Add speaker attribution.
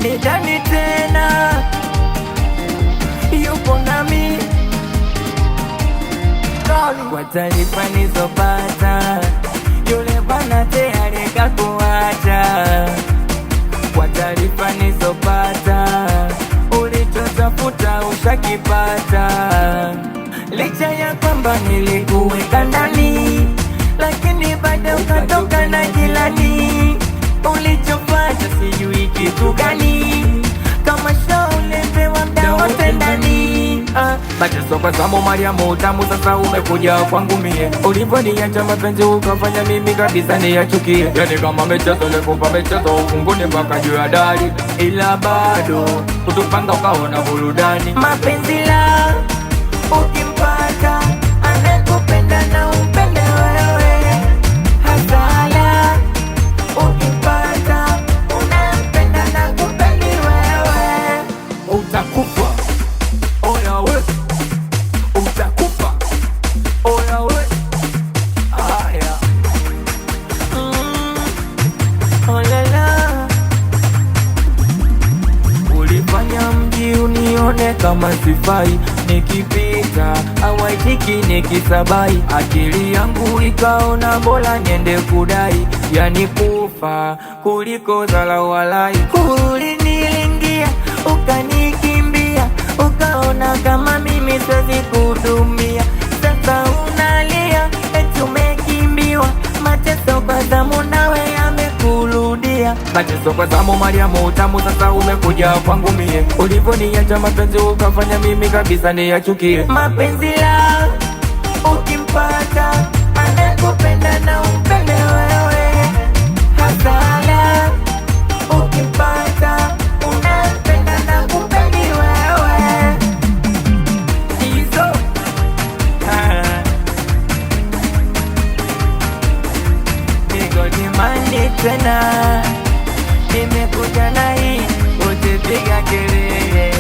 Speaker 1: Nidani tena yupo nami kwa taarifa nilizopata, yule bwana tayari kakuacha. Kwa taarifa nilizopata, ulichotafuta ushakipata. Licha ya kwamba nilikuweka ndani, lakini bado ukatoka na jirani. Ulichofanya sijui kitu gani, kama show ulipewa mda wote ndani. Ah, mateso kwa zamu Mariamu utamu sasa umekuja kwangu mie, ulivyoniacha mapenzi ukafanya mimi kabisa niyachukie, yani kama michezo nikupa michezo ufunguni mpaka juu ya dari, ila bado kutupanga ukaona burudani. Mapenzi la ukimpata anakupenda na umpende wewe, hasala ukimpata unampenda na kupendi wewe,
Speaker 2: Utakufa oya we, utakufa oya we, aya.
Speaker 1: Oh la la. Ulifanya mji unione kama sifai, nikipita hawaitiki nikisabai, akili yangu ikaona bora niende kudai, yani kufa kuliko dharau walai. Ulinilingia ukanikimbia, ukaona kama mimi siwezi kudumia, sasa unalia eti umekimbiwa, mateso kwa zamu nawe yamekurudia.
Speaker 2: Mateso kwa zamu Mariamu utamu sasa umekuja kwangu mie, ulivyoniacha mapenzi ukafanya mimi kabisa niyachukie.
Speaker 1: Mapenzi la ukimpata anakupenda na umpende wewe, hasala ukimpata unampenda na kupendi wewe.
Speaker 2: Hizo
Speaker 1: Ah. Niko dimani tena, nimekuja na hii, utapiga kelele.